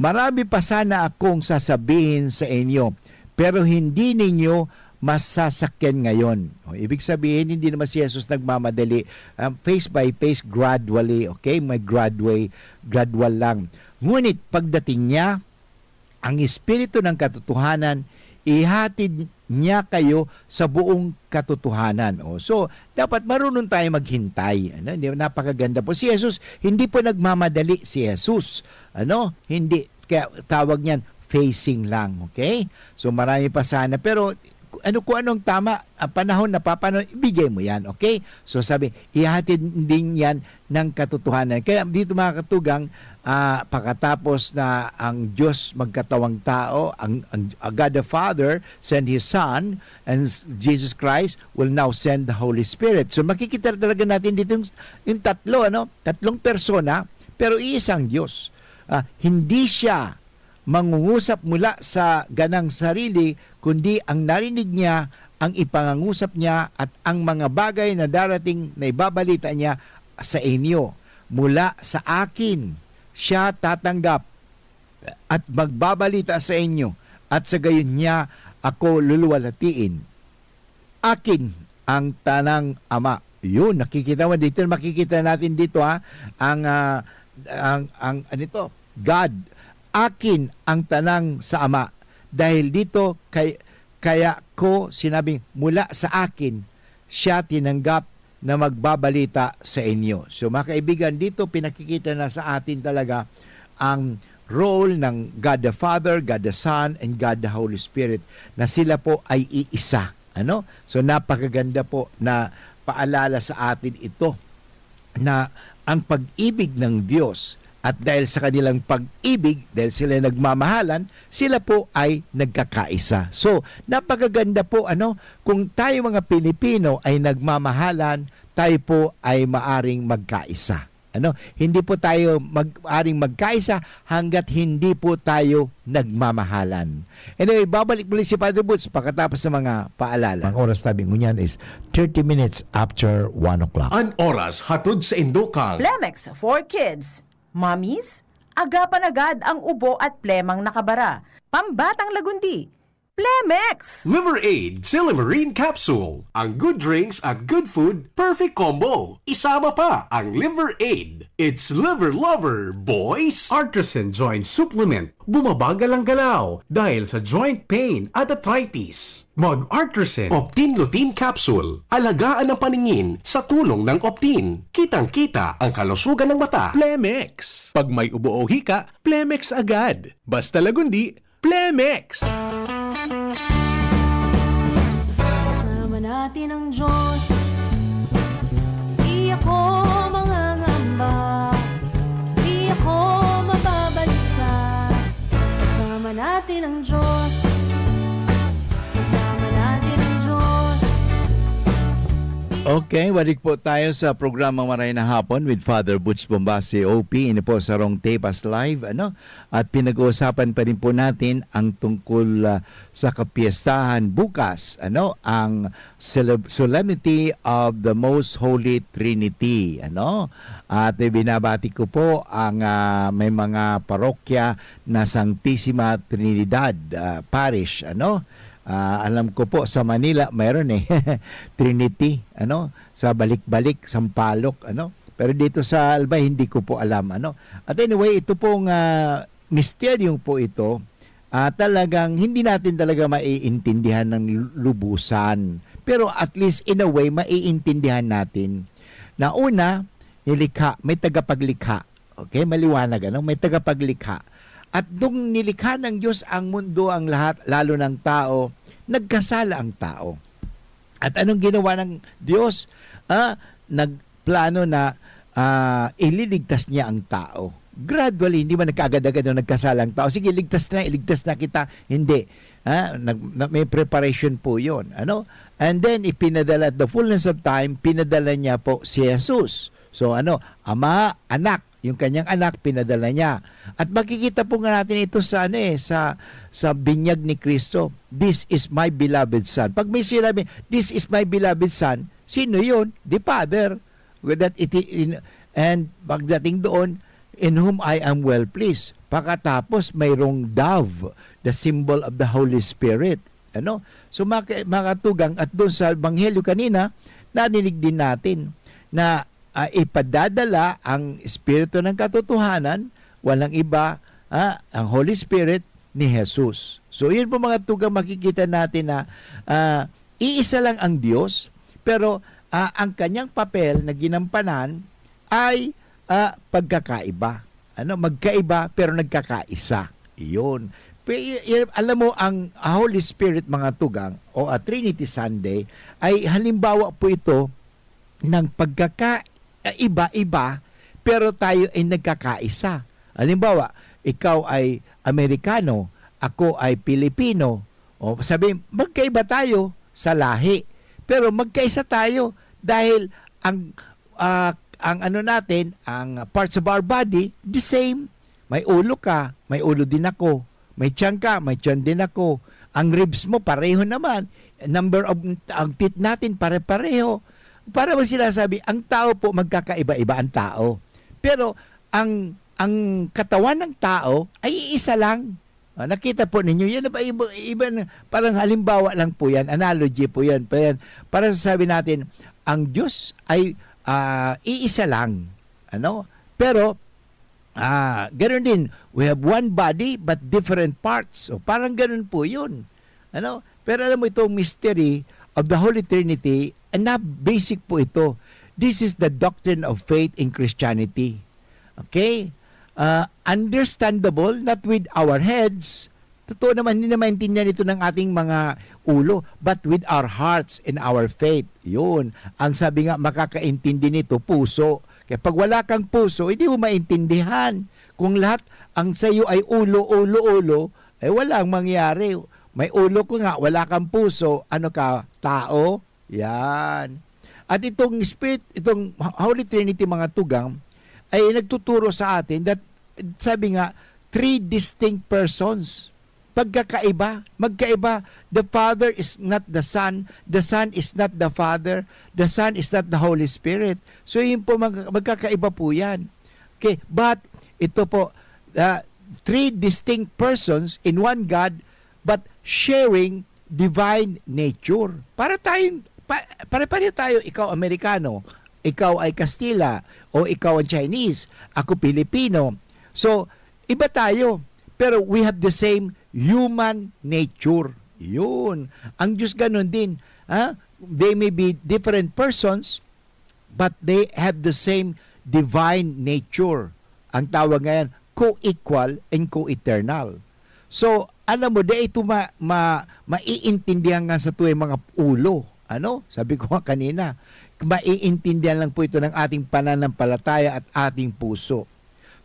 "Marami pa sana akong sasabihin sa inyo, pero hindi ninyo masasakyan ngayon." O, ibig sabihin, hindi naman si Jesus nagmamadali. Um, phase by phase, gradually, okay? May gradual, gradual lang. "Ngunit pagdating niya, ang Espiritu ng katotohanan, ihatid niya kayo sa buong katotohanan." O, so, dapat marunong tayo maghintay. Ano? Hindi, napakaganda po. Si Jesus, hindi po nagmamadali si Jesus. Ano? Hindi. Kaya tawag niyan, phasing lang. Okay? So, marami pa sana. Pero, ano, kung anong tama, ang panahon na papanahon, ibigay mo yan, okay? So sabi, ihahatid din yan ng katotohanan. Kaya dito, mga katugang, ah, pakatapos na ang Diyos magkatawang tao, ang, ang, ang God the Father send His Son, and s- Jesus Christ will now send the Holy Spirit. So makikita talaga natin dito yung, yung tatlo, ano? Tatlong persona, pero iisang Diyos. Ah, hindi siya mangungusap mula sa ganang sarili, kundi ang narinig niya, ang ipangangusap niya, at ang mga bagay na darating na ibabalita niya sa inyo. Mula sa akin siya tatanggap at magbabalita sa inyo, at sa gayon niya ako luluwalhatiin. Akin ang tanang Ama. Yun, nakikita mo dito, makikita natin dito, ha, ang, ah, ang, ang, ano ito? God, akin ang tanang sa Ama. Dahil dito, kay, kaya ko sinabing, "Mula sa akin siya tinanggap na magbabalita sa inyo." So, mga kaibigan, dito pinakikita na sa atin talaga ang role ng God the Father, God the Son, and God the Holy Spirit, na sila po ay iisa. Ano? So, napakaganda po na paalala sa atin ito, na ang pag-ibig ng Diyos, at dahil sa kanilang pag-ibig, dahil sila nagmamahalan, sila po ay nagkakaisa. So, napakaganda po, ano, kung tayo mga Pilipino ay nagmamahalan, tayo po ay maaring magkaisa. Ano, hindi po tayo mag-, aring magkaisa hanggat hindi po tayo nagmamahalan. Anyway, babalik muli si Father Boots pagkatapos ng mga paalala. Ang oras, tabi ngunyan, is thirty minutes after one o'clock. An oras hatod sa indukang Plemex for Kids. Mommies, agapan agad ang ubo at plemang nakabara. Pambatang lagundi, Plemex! Liver Aid Silymarin Capsule. Ang good drinks at good food, perfect combo. Isama pa ang Liver Aid. It's Liver Lover, boys! Artisan Joint Supplement. Bumabagal ang galaw dahil sa joint pain at arthritis. Mag Artisan. Optin Lutein Capsule. Alagaan ang paningin sa tulong ng Optin. Kitang-kita ang kalusugan ng mata. Plemex. Pag may ubo o hika, Plemex agad. Basta lagundi, Plemex! Kasama natin ang Diyos. Di ako mangangamba. Di ako mababalisa. Kasama natin ang Diyos. Kasama natin ang Diyos. Okay, balik po tayo sa programang Maray na Hapon with Father Butch Bombasi, O P. Ini po sarong Tepas Live, ano? At pinag-uusapan pa rin po natin ang tungkol, ah, sa kapiestahan bukas, ano, ang celeb-, Solemnity of the Most Holy Trinity, ano? At, eh, binabati ko po ang, ah, may mga parokya na Santisima Trinidad, ah, Parish, ano? Ah, alam ko po sa Manila mayroon, eh, Trinity, ano? Sa Balik-Balik, Sampaloc, ano? Pero dito sa Albay, hindi ko po alam, ano? At anyway, ito pong, ah, misteryong po ito, ah, talagang hindi natin talaga maiintindihan ng lu-, lubusan. Pero at least, in a way, maiintindihan natin. Na una, nilikha, may tagapaglikha. Okay? Maliwanag, ano? May tagapaglikha. At nung nilikha ng Diyos ang mundo, ang lahat, lalo ng tao, nagkasala ang tao. At anong ginawa ng Diyos? Ah, nagplano na, ah, ililigtas niya ang tao. Gradually, hindi man nagkaagad-agad na nagkasala ang tao. "Sige, ligtas na, iligtas na kita." Hindi. Ah, nag-, na-, may preparation po yun. Ano? And then, ipinadala, at the fullness of time, pinadala niya po si Jesus. So, ano, Ama, Anak, yung kanyang anak, pinadala niya. At makikita po nga natin ito sa, ano eh, sa, sa binyag ni Cristo. "This is my beloved Son." Pag may sinabi, "This is my beloved Son," sino yun? The Father. With that, it, in, and pagdating doon, "In whom I am well pleased." Pakatapos, mayroong dove, the symbol of the Holy Spirit. Ano? So, mga ka-, mga katugang, at doon sa Ebanghelyo kanina, narinig din natin na, ah, ipadadala ang Espiritu ng katotohanan, walang iba, ah, ang Holy Spirit ni Jesus. So, yun po, mga tugang, makikita natin na, ah, iisa lang ang Diyos, pero, ah, ang kanyang papel na ginampanan ay, ah, pagkakaiba. Ano? Magkaiba, pero nagkakaisa. Iyon. Pe-, i-, i-, alam mo, ang Holy Spirit, mga tugang, o a Trinity Sunday, ay halimbawa po ito ng pagkakaiba-iba, pero tayo ay nagkakaisa. Halimbawa, ikaw ay Amerikano, ako ay Pilipino. O, sabi, magkaiba tayo sa lahi, pero magkaisa tayo dahil ang, ah, ang ano natin, ang parts of our body, the same. May ulo ka, may ulo din ako. May tiyan ka, may tiyan din ako. Ang ribs mo, pareho naman. Number of, ang teeth natin, pare-pareho. Para bang sinasabi, ang tao po, magkakaiba-iba ang tao. Pero ang, ang katawan ng tao ay iisa lang. Ah, nakita po ninyo, yan ba, iba, iba na, parang halimbawa lang po yan, analogy po yan. Pa-, para sasabi natin, ang Diyos ay, ah, iisa lang. Ano? Pero, ah, ganoon din, we have one body but different parts. So, parang ganoon po yun. Ano? Pero alam mo, itong mystery of the Holy Trinity, and na basic po ito. This is the doctrine of faith in Christianity. Okay? Ah, understandable, not with our heads. Totoo naman, hindi na maintindihan ito ng ating mga ulo, but with our hearts and our faith. Yun. Ang sabi nga, makakaintindi nito, puso. Kaya pag wala kang puso, hindi mo maintindihan. Kung lahat ang sa'yo ay ulo, ulo, ulo, ay walang mangyari. May ulo ko nga, wala kang puso, ano ka, tao? Yan. At itong Spirit, itong Holy Trinity, mga tugang, ay nagtuturo sa atin that, sabi nga, three distinct persons. Pagkakaiba, magkaiba. The Father is not the Son, the Son is not the Father, the Son is not the Holy Spirit. So, yun po, mag-, magkakaiba po yan. Okay, but ito po, ah, three distinct persons in one God, but sharing divine nature. Para tayong, pa-, pare-pareho tayo, ikaw Amerikano, ikaw ay Kastila, o ikaw ang Chinese, ako Pilipino. So, iba tayo, pero we have the same human nature. Yun. Ang Diyos ganun din. Ha? They may be different persons, but they have the same divine nature. Ang tawag ngayon, co-equal and co-eternal. So, alam mo, di ito ma-, ma-, maiintindihan nga sa tuwing mga ulo. Ano? Sabi ko nga kanina, maiintindihan lang po ito ng ating pananampalataya at ating puso.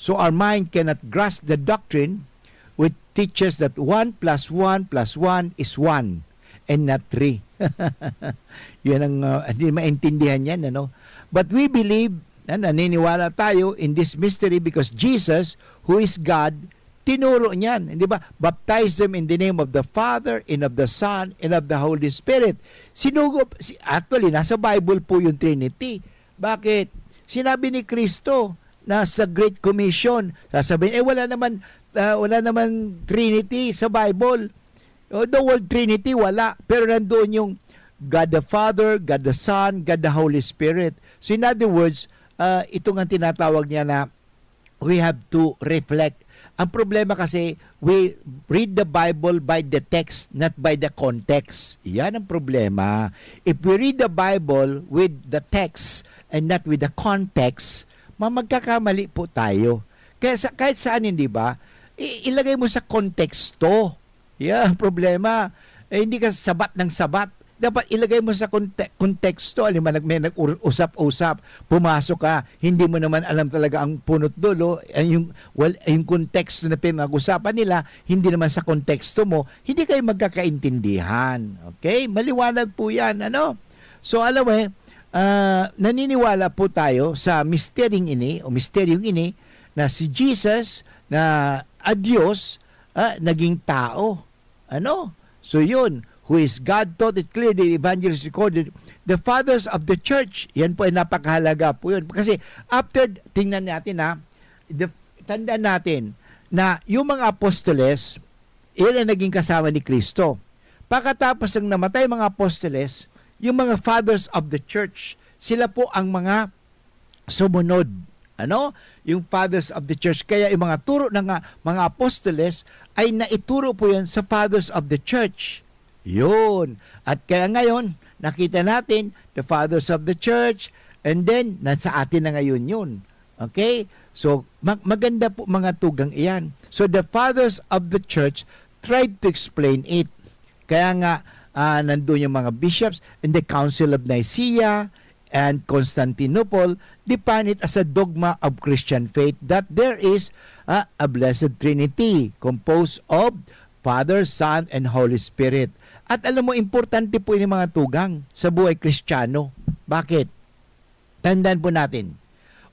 So, our mind cannot grasp the doctrine which teaches that one plus one plus one is one and not three. Yan ang, ah, hindi maintindihan yan, ano? But we believe, na naniniwala tayo in this mystery because Jesus, who is God, tinuro niyan, di ba? "Baptize them in the name of the Father, and of the Son, and of the Holy Spirit." Sinugo, si-, actually, nasa Bible po yung Trinity. Bakit? Sinabi ni Kristo na sa Great Commission, sasabihin, "Eh, wala naman, ah, wala naman Trinity sa Bible." Oh, the word Trinity, wala. Pero nandoon yung God the Father, God the Son, God the Holy Spirit. So, in other words, ah, ito nga tinatawag niya na we have to reflect. Ang problema kasi, we read the Bible by the text, not by the context. Yan ang problema. If we read the Bible with the text and not with the context, ma-, magkakamali po tayo. Kaya sa, kahit saan, hindi ba? I-, ilagay mo sa konteksto. Yan ang problema. Eh, hindi ka sabat ng sabat. Dapat ilagay mo sa konte-, konteksto. Alam mo, nag-, may nag-usap-usap, pumasok ka, hindi mo naman alam talaga ang punot dulo. Ay, yung, well, yung konteksto na pinag-usapan nila, hindi naman sa konteksto mo, hindi kayo magkakaintindihan. Okay? Maliwanag po yan, ano? So, alam mo eh, ah, naniniwala po tayo sa misteryong ini, o misteryong ini, na si Jesus, na a Diyos, ah, naging tao. Ano? So yun, who is God taught it clearly, the evangelist recorded, the fathers of the church, yan po ay napakahalaga po yun. Kasi after, tingnan natin ha, the, tandaan natin na yung mga apostoles, yan ang naging kasama ni Kristo. Pagkatapos ng namatay mga apostoles, yung mga fathers of the church, sila po ang mga sumunod. Ano? Yung fathers of the church. Kaya yung mga turo ng, ah, mga apostoles ay naituro po yan sa fathers of the church. Yun. At kaya ngayon, nakita natin, the fathers of the church, and then, nasa atin na ngayon yun. Okay? So, mag-, maganda po mga tugang iyan. So, the fathers of the church tried to explain it. Kaya nga, ah, nandun yung mga bishops in the Council of Nicaea and Constantinople define it as a dogma of Christian faith that there is, ah, a Blessed Trinity composed of Father, Son, and Holy Spirit. At alam mo, importante po yung mga tugang sa buhay Kristiyano. Bakit? Tandaan po natin,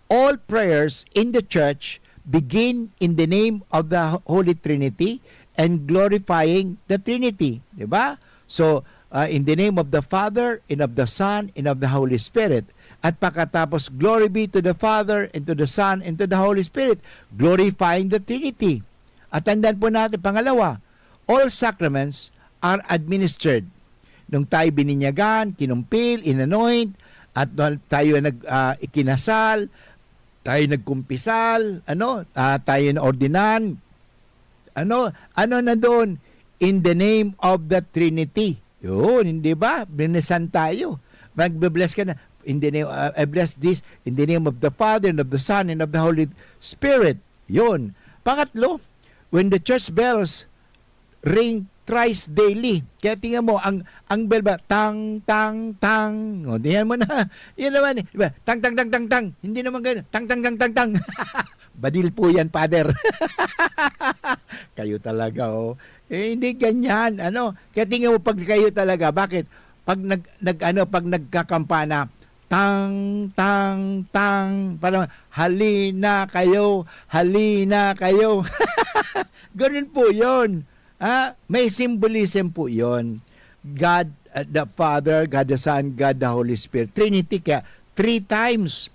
all prayers in the church begin in the name of the Holy Trinity and glorifying the Trinity. Di ba? So, uh, in the name of the Father, and of the Son, and of the Holy Spirit. At pagkatapos, "Glory be to the Father, and to the Son, and to the Holy Spirit," glorifying the Trinity. At tandaan po natin, pangalawa, all sacraments are administered. Nung tayo bininyagan, kinumpil, inanoint, at nung tayo nag, ah, ikinasal, tayo nagkumpisal, ano, ah, tayo naordinan, ano, ano na doon? In the name of the Trinity. Yun, hindi ba? Blinisan tayo. Magbe-bless ka na. In the name, uh, I bless this in the name of the Father, and of the Son, and of the Holy Spirit. Yun. Pangatlo, when the church bells ring thrice daily. Kaya tingnan mo, ang, ang bell ba, tang, tang, tang. O, tingnan mo na. Yun naman, eh. Di ba? Tang, tang, tang, tang, tang. Hindi naman ganun. Tang, tang, tang, tang, tang. Badil po yan, Father. Kayo talaga, oh. Eh, hindi ganyan. Ano? Kaya tingnan mo, pag kayo talaga, bakit? Pag nag, nag, ano, pag nagkakampana, tang, tang, tang, parang, "Halina kayo, halina kayo." Ganun po yun. Ah, may symbolism po yun. God, uh, the Father, God the Son, God the Holy Spirit. Trinity, kaya three times.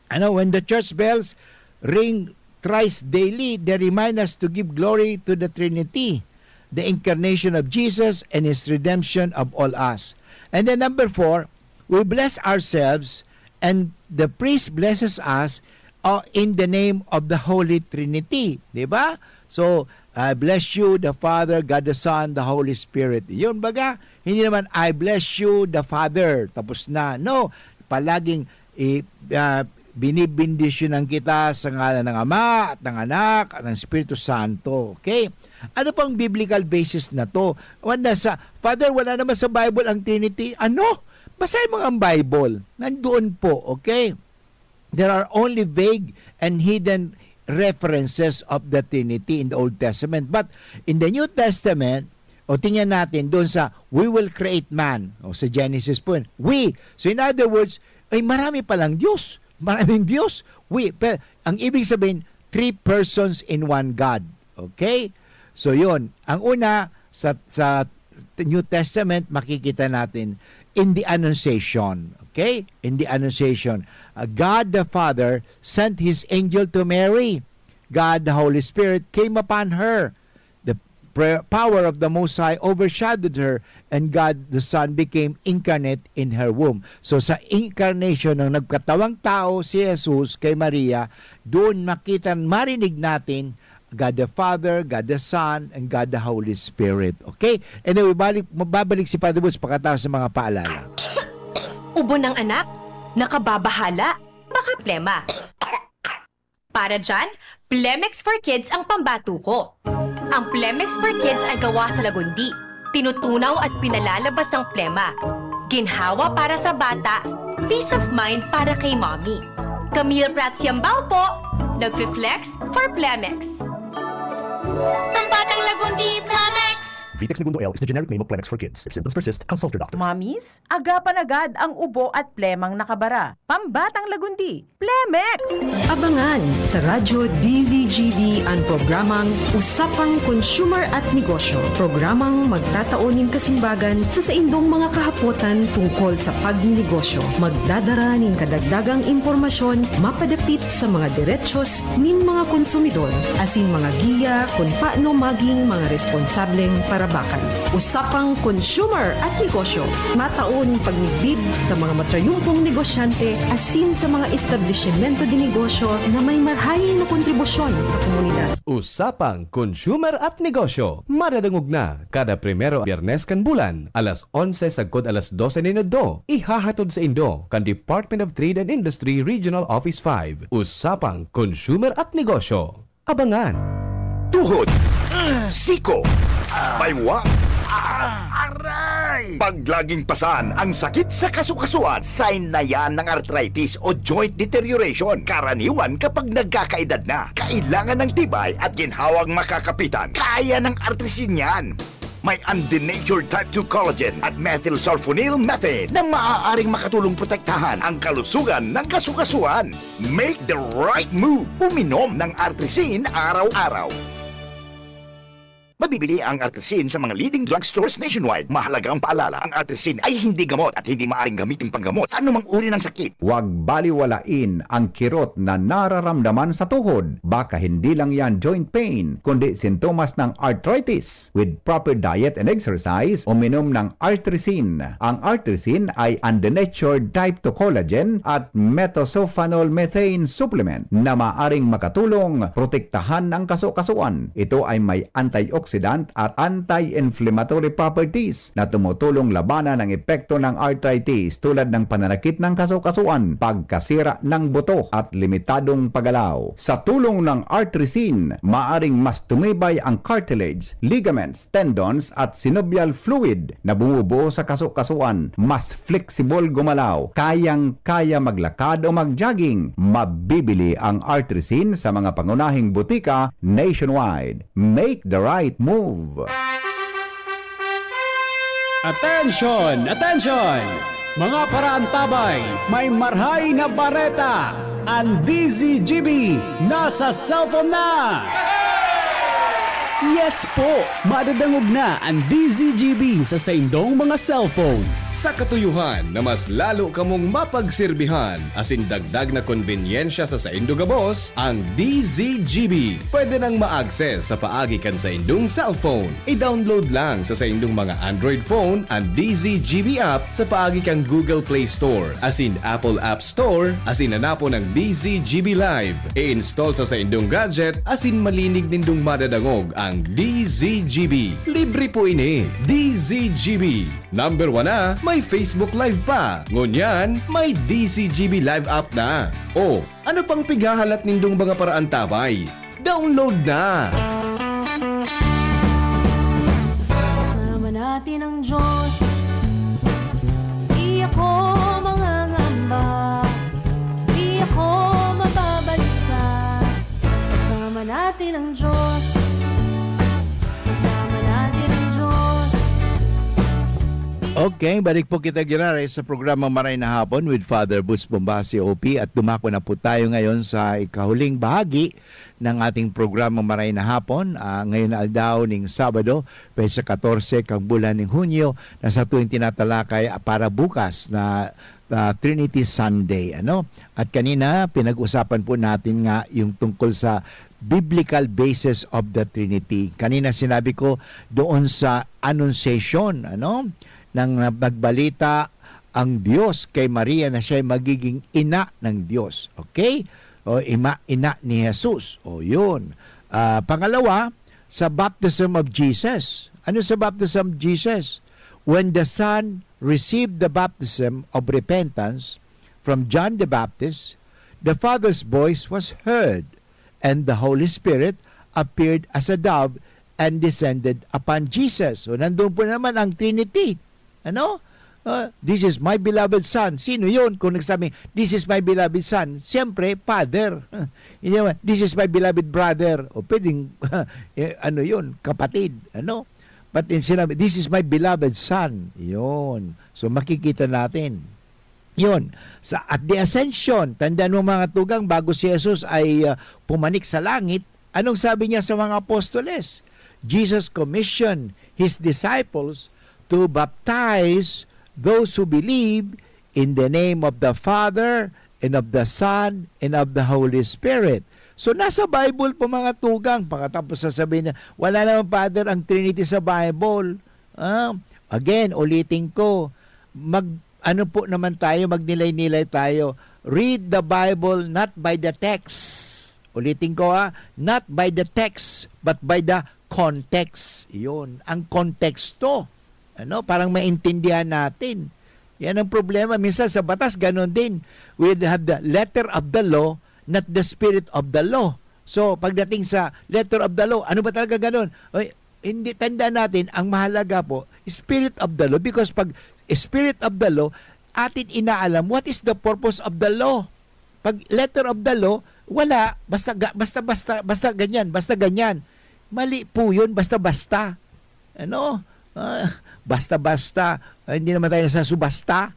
Ano, when the church bells ring thrice daily, they remind us to give glory to the Trinity, the incarnation of Jesus and His redemption of all us. And then number four, we bless ourselves and the priest blesses us, uh, in the name of the Holy Trinity. Di ba? So, "I bless you, the Father, God the Son, the Holy Spirit." Yun, baga, hindi naman, "I bless you, the Father." Tapos na. No, palaging, eh, ah, binibindisyonan kita sa ngalan ng Ama, at ng Anak, at ng Espiritu Santo. Okay? Ano pang biblical basis na to? Wala sa, "Father, wala naman sa Bible ang Trinity." Ano? Basahin mo ang Bible. Nandoon po, okay? There are only vague and hidden references of the Trinity in the Old Testament. But in the New Testament, o tingnan natin doon sa "We will create man." O sa Genesis po yun. We. So in other words, ay marami palang Diyos. Maraming Diyos. We. Pero ang ibig sabihin, three persons in one God. Okay? So yun. Ang una, sa, sa New Testament, makikita natin in the Annunciation. Okay? In the Annunciation, uh, God the Father sent His angel to Mary. God the Holy Spirit came upon her. The prayer, power of the Most High overshadowed her, and God the Son became incarnate in her womb. So, sa incarnation, nang nagkatawang tao si Jesus kay Maria, doon makita, marinig natin God the Father, God the Son, and God the Holy Spirit. Okay? Anyway, balik, mababalik si Father Boots pagkatapos ng mga paalala. Ubo ng anak, nakababahala, baka plema. Para dyan, Plemex for Kids ang pambato ko. Ang Plemex for Kids ay gawa sa lagundi. Tinutunaw at pinalalabas ang plema. Ginhawa para sa bata, peace of mind para kay mommy. Camille Prats Yambao po, nagfi-flex for Plemex. Pambatang Lagundi, Plemex! Vitex Negundo L is the generic name of Plemex for kids. If symptoms persist, consult your doctor. Mommies, agapan agad ang ubo at plemang nakabara. Pambatang Lagundi, Plemex! Abangan sa Radyo D Z G B an programang Usapang Consumer at Negosyo, programang magtatao nin kasimbagan sa saindong mga kahapotan tungkol sa pagninegosyo. Magdadara nin kadagdagang impormasyon mapadapit sa mga derechos nin mga konsumidor, asin mga giya kun paano maging mga responsableng parabakan. Usapang Consumer at Negosyo, matao nin pagmigbid sa mga matrayumpong negosyante asin sa mga establisimento de negosyo na may marhaen na kontribusyon sa komunidad. Usapang Consumer at Negosyo, madadangog na kada primero Biyernes kan bulan, alas onse sagkod alas dose nin udto, ihahatod saindo kan Department of Trade and Industry Regional Office five. Usapang Consumer at Negosyo. Abangan! Tuhod, siko, Baywa. Aray! Pag laging pasan ang sakit sa kasukasuan, sign na yan ng arthritis o joint deterioration. Karaniwan kapag nagkakaedad na, kailangan ng tibay at ginhawang makakapitan. Kaya ng Artrisin yan. May undenatured type two collagen at methylsulfonyl methane na maaaring makatulong protektahan ang kalusugan ng kasukasuan. Make the right move. Uminom ng Artrisin araw-araw. Mabibili ang Artrisin sa mga leading drugstores nationwide. Mahalagang paalala, ang Artrisin ay hindi gamot at hindi maaring gamitin panggamot sa anumang uri ng sakit. Huwag baliwalain ang kirot na nararamdaman sa tuhod. Baka hindi lang yan joint pain, kundi sintomas ng arthritis. With proper diet and exercise, uminom ng Artrisin. Ang Artrisin ay undenatured type two collagen at methylsulfonyl methane supplement na maaring makatulong protektahan ang kasukasuan. Ito ay may antioxidant at anti-inflammatory properties na tumutulong labanan ang epekto ng arthritis, tulad ng pananakit ng kasukasuan, pagkasira ng buto, at limitadong paggalaw. Sa tulong ng Artrisin, maaring mas tumibay ang cartilage, ligaments, tendons, at synovial fluid na bumubuo sa kasukasuan. Mas flexible gumalaw, kayang-kaya maglakad o mag-jogging. Mabibili ang Artrisin sa mga pangunahing butika nationwide. Make the right move. Attention! Attention! Mga paraantabay, may marhay na bareta! Ang D Z G B nasa cellphone na! Yes po! Madadangog na ang D Z G B sa saindong mga cellphone. Sa katuyuhan na mas lalo kamong mapagserbihan asin dagdag na konbenyensya sa saindo gabos, ang D Z G B pwede nang ma-access sa paagi kan saindong cellphone. I-download lang sa saindong mga Android phone ang D Z G B app sa paagi kan Google Play Store asin Apple App Store asin hanapon ang D Z G B Live. I-install sa saindong gadget asin malinig nindong madadangog ang D Z G B. Libre po ini. D Z G B. Number one na, may Facebook Live pa. Ngunyan, may D Z G B Live app na. O, ano pang pighahalat nindong mga paraantabay? Download na! Kasama natin ang Diyos. Di ako mangangamba. Di ako mababalisa. Kasama natin ang Diyos. Kasama natin ang Diyos. Okay, balik po kita, giraray, sa programang Maray na Hapon with Father Boots Bombasi, O P, at dumako na po tayo ngayon sa ikahuling bahagi ng ating programang Maray na Hapon. Ah, ngayon na aldaw ning Sabado, petsa katorse kang bulan ning Hunyo, na sa tuwing tinatalakay, ah, para bukas na, ah, Trinity Sunday, ano? At kanina, pinag-usapan po natin nga yung tungkol sa biblical basis of the Trinity. Kanina sinabi ko doon sa Annunciation, ano? Nang nagbalita ang Diyos kay Maria na siya'y magiging ina ng Diyos. Okay? O ima, ina ni Jesus. O yun. Ah, pangalawa, sa baptism of Jesus. Ano sa baptism of Jesus? When the Son received the baptism of repentance from John the Baptist, the Father's voice was heard, and the Holy Spirit appeared as a dove and descended upon Jesus. So, nandun po naman ang Trinity. Ano? Ah, "This is my beloved Son." Sino yun? Kung nagsabi, "This is my beloved Son," siyempre, Father. Hindi naman, "This is my beloved brother." O pwedeng, eh, ano yun, kapatid. Ano? But in sinabi, "This is my beloved Son." Yun. So, makikita natin. Yun. Sa, at the Ascension, tandaan mo, mga tugang, bago si Jesus ay, ah, pumanik sa langit, anong sabi niya sa mga apostoles? Jesus commissioned his disciples to baptize those who believe in the name of the Father, and of the Son, and of the Holy Spirit. So, nasa Bible po, mga tugang. Pagkatapos sasabihin niya, "Wala naman, Father, ang Trinity sa Bible." Ah, again, ulitin ko, mag, ano po naman tayo, magnilay-nilay tayo. Read the Bible not by the text. Ulitin ko, ha, not by the text, but by the context. Yun, ang konteksto. Ano, parang maintindihan natin. Yan ang problema. Minsan sa batas, ganon din. We have the letter of the law, not the spirit of the law. So, pagdating sa letter of the law, ano ba talaga ganon? Oy, Hindi, tandaan natin, ang mahalaga po, spirit of the law. Because pag spirit of the law, atin inaalam, what is the purpose of the law? Pag letter of the law, wala. Basta, ga- basta, basta, basta ganyan, basta ganyan. Mali po yun, basta-basta. Ano? Ah, basta-basta. Ah, hindi naman tayo nasusubasta.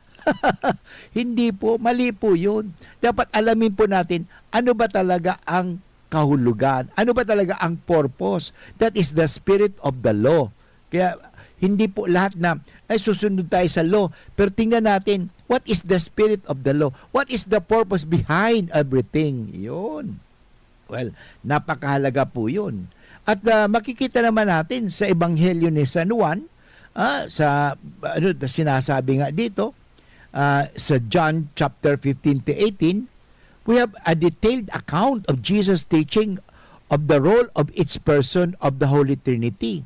Hindi po, mali po yun. Dapat alamin po natin, ano ba talaga ang kahulugan? Ano ba talaga ang purpose? That is the spirit of the law. Kaya hindi po lahat na, "Ay, susunod tayo sa law." Pero tingnan natin, what is the spirit of the law? What is the purpose behind everything? Yun. Well, napakahalaga po yun. At ah, makikita naman natin sa Ebanghelyo ni San Juan, ah, sa ano, sinasabi nga dito, ah, sa John chapter fifteen to eighteen, we have a detailed account of Jesus' teaching of the role of each person of the Holy Trinity.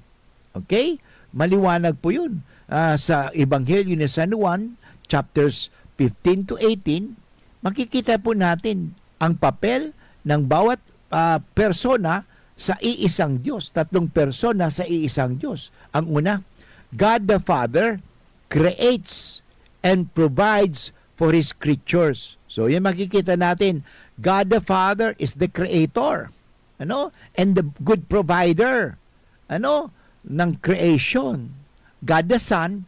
Okay? Maliwanag po yun. Ah, sa Ebanghelyo ni San Juan, chapters fifteen to eighteen, makikita po natin ang papel ng bawat ah, persona sa iisang Diyos. Tatlong persona sa iisang Diyos. Ang una, God the Father creates and provides for His creatures. So, yun makikita natin, God the Father is the creator, ano? And the good provider, ano? Ng creation. God the Son,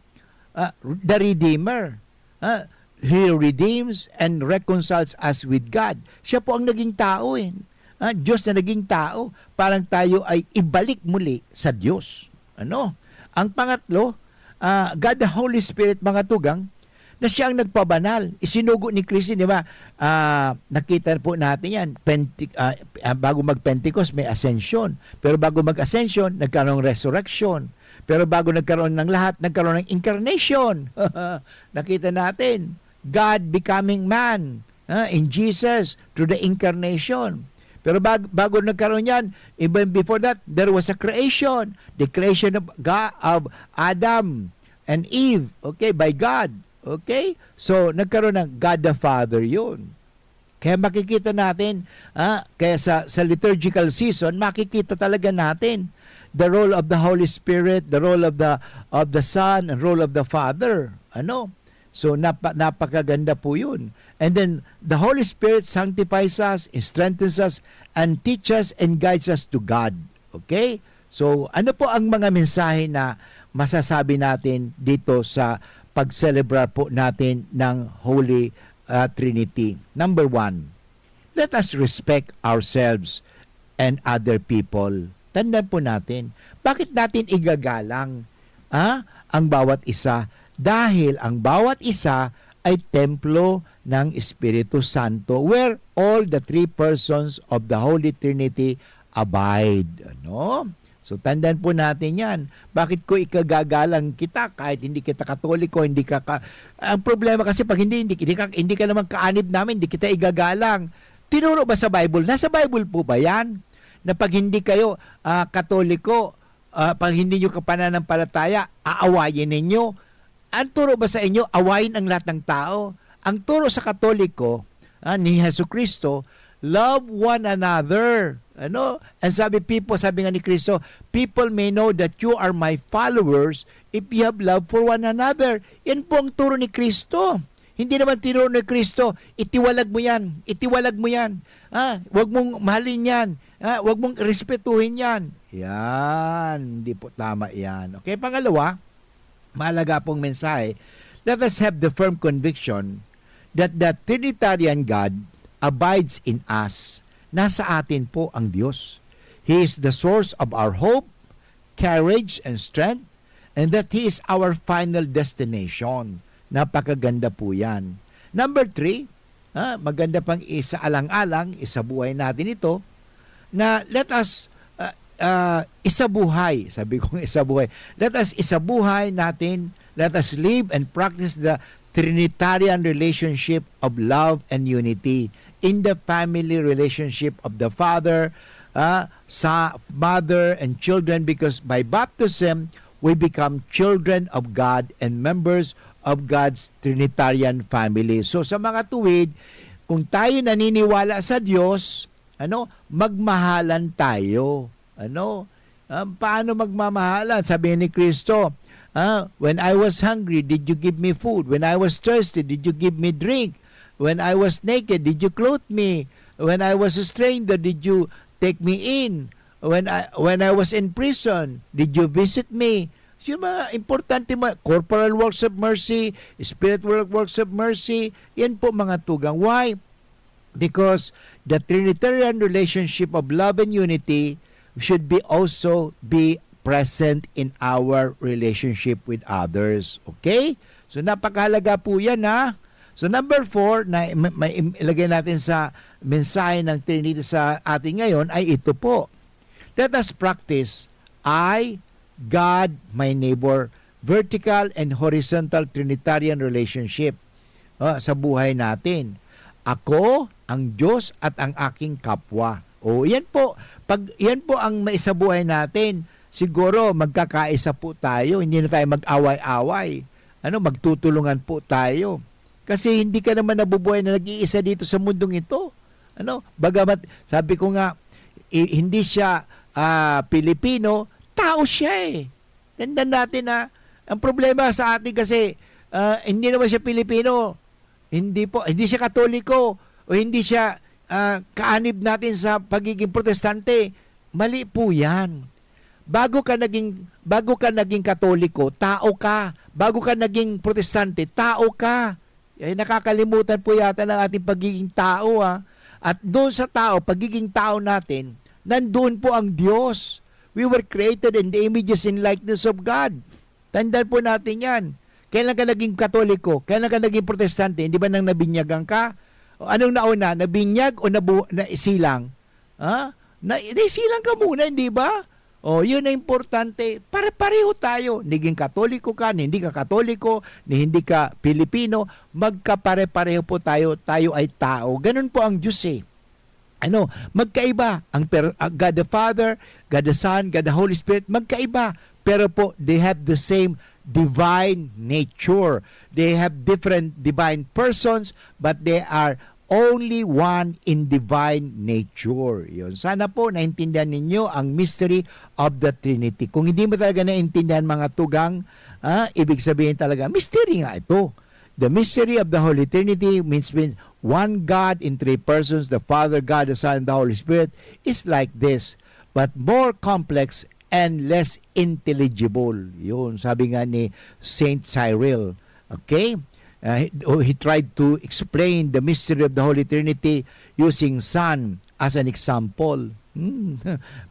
ah, the Redeemer. Ah, He redeems and reconciles us with God. Siya po ang naging tao eh. Ah, Diyos na naging tao, parang tayo ay ibalik muli sa Diyos. Ano? Ang pangatlo, ah, God the Holy Spirit, mga tugang, na siya ang nagpabanal. Isinugo ni Kristo, di ba? Ah, nakita po natin yan. Pente- ah, ah, bago mag-Pentecost, may Ascension. Pero bago mag-Ascension, nagkaroon ng resurrection. Pero bago nagkaroon ng lahat, nagkaroon ng incarnation. Nakita natin, God becoming man, ah, in Jesus through the incarnation. Pero bag- bago nagkaroon yan, even before that, there was a creation. The creation of God, of Adam and Eve, okay, by God. Okay? So, nagkaroon ng God the Father yun. Kaya makikita natin, ah, kaya sa, sa liturgical season, makikita talaga natin the role of the Holy Spirit, the role of the of the Son, and role of the Father. Ano? So napa, napakaganda po 'yun. And then the Holy Spirit sanctifies us, strengthens us, and teaches and guides us to God. Okay? So ano po ang mga mensahe na masasabi natin dito sa pagselebrar po natin ng Holy ah, Trinity? Number one, let us respect ourselves and other people. Tandaan po natin, bakit natin igagalang ah, ang bawat isa? Dahil ang bawat isa ay templo ng Espiritu Santo, where all the three persons of the Holy Trinity abide. Ano? So, tandaan po natin yan. Bakit ko ikagagalang kita kahit hindi kita Katoliko, hindi ka, ka- Ang problema kasi pag hindi, hindi, hindi ka, hindi ka naman kaanib namin, hindi kita igagalang. Tinuro ba sa Bible? Nasa Bible po ba yan? Na pag hindi kayo ah, Katoliko, ah, pag hindi nyo kapananampalataya, aawayin ninyo. Ang turo ba sa inyo, awayin ang lahat ng tao? Ang turo sa Katoliko ah, ni Jesucristo, "Love one another." Ano? And sabi, people, sabi nga ni Cristo, "People may know that you are my followers if you have love for one another." Yan po ang turo ni Cristo. Hindi naman tinuro ni Cristo, "Itiwalag mo yan, itiwalag mo yan. Ah, wag mong mahalin yan. Ah, wag mong respetuhin yan." Yan, hindi po tama yan. Okay, pangalawa, mahalaga pong mensahe, let us have the firm conviction that the Trinitarian God abides in us. Nasa atin po ang Diyos. He is the source of our hope, courage, and strength, and that He is our final destination. Napakaganda po yan. Number three, ah, maganda pang isaalang-alang, isabuhay natin ito, na let us uh, uh, isabuhay. Sabi kong isabuhay. Let us isabuhay natin, let us live and practice the Trinitarian relationship of love and unity in the family relationship of the father, uh, sa mother and children, because by baptism, we become children of God and members of God's Trinitarian family. So sa mga tuwid, kung tayo naniniwala sa Diyos, ano, magmahalan tayo. Ano? Ah, paano magmamahalan? Sabi ni Kristo, ah, "When I was hungry, did you give me food? When I was thirsty, did you give me drink? When I was naked, did you clothe me? When I was a stranger, did you take me in? When I, when I was in prison, did you visit me?" Yung mga importante, mga corporal works of mercy, spiritual works of mercy, yan po mga tugang. Why? Because the Trinitarian relationship of love and unity should be also be present in our relationship with others. Okay? So, napakahalaga po yan, ha? So, number four, na ma- ma- im- ilagay natin sa mensahe ng Trinity sa atin ngayon ay ito po. Let us practice I, God, my neighbor, vertical and horizontal Trinitarian relationship, ah, sa buhay natin. Ako, ang Diyos, at ang aking kapwa. O, yan po. Pag yan po ang maisabuhay natin, siguro magkakaisa po tayo. Hindi na tayo mag-away-away. Ano, magtutulungan po tayo. Kasi hindi ka naman nabubuhay na nag-iisa dito sa mundong ito. Ano, bagamat sabi ko nga, i- hindi siya, ah, Pilipino, tao siya eh. Tandaan natin na ang problema sa atin kasi, ah, hindi naman siya Pilipino, hindi po, hindi siya Katoliko, o hindi siya, ah, kaanib natin sa pagiging Protestante. Mali po yan. Bago ka naging, bago ka naging Katoliko, tao ka. Bago ka naging Protestante, tao ka. Eh, nakakalimutan po yata ng ating pagiging tao, ah. At doon sa tao, pagiging tao natin, nandoon po ang Diyos. We were created in the images and likeness of God. Tandaan po natin yan. Kailan ka naging Katoliko? Kailan ka naging Protestante? Hindi ba nang nabinyagan ka? O anong nauna? Nabinyag o nabu- na silang? Ha? Na, nasilang ka muna, hindi ba? O, yun ang importante. Pare-pareho tayo. Naging Katoliko ka, ni hindi ka Katoliko, ni hindi ka Pilipino, magkapare-pareho po tayo. Tayo ay tao. Ganun po ang Diyos eh. Ano, magkaiba ang per, ah, God the Father, God the Son, God the Holy Spirit, magkaiba. Pero po, they have the same divine nature. They have different divine persons, but they are only one in divine nature. Yun. Sana po naintindihan ninyo ang mystery of the Trinity. Kung hindi mo talaga naintindihan, mga tugang, ah, ibig sabihin talaga, mystery nga ito. The mystery of the Holy Trinity means, means one God in three persons, the Father, God, the Son, and the Holy Spirit, is like this, but more complex and less intelligible. Yun, sabi nga ni Saint Cyril. Okay? Uh, he, oh, he tried to explain the mystery of the Holy Trinity using Son as an example. Hmm.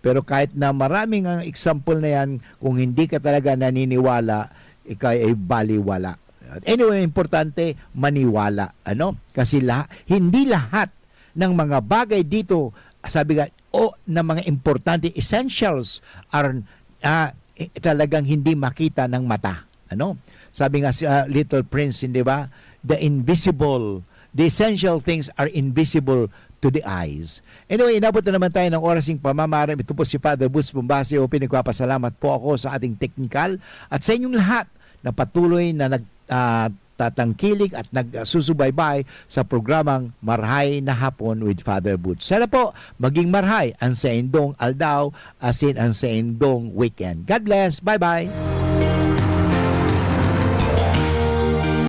Pero kahit na maraming ang example na yan, kung hindi ka talaga naniniwala, ikaw ay baliwala. Anyway, importante, maniwala. Ano? Kasi lahat, hindi lahat ng mga bagay dito, sabi nga, o na mga importante, essentials, are, ah, eh, talagang hindi makita ng mata. Ano? Sabi nga si, ah, Little Prince, hindi ba? The invisible, the essential things are invisible to the eyes. Anyway, inabot na naman tayo ng oras ng pamamaram. Ito po si Father Boots Bumbacio. Pinagpapasalamat po ako sa ating teknikal at sa inyong lahat na patuloy na nag, ah, tatangkilik at nagsusubaybay sa programang Marhay na Hapon with Father Boots. Sana po maging marhay ang saindong aldaw, asin ang saindong weekend. God bless. Bye-bye.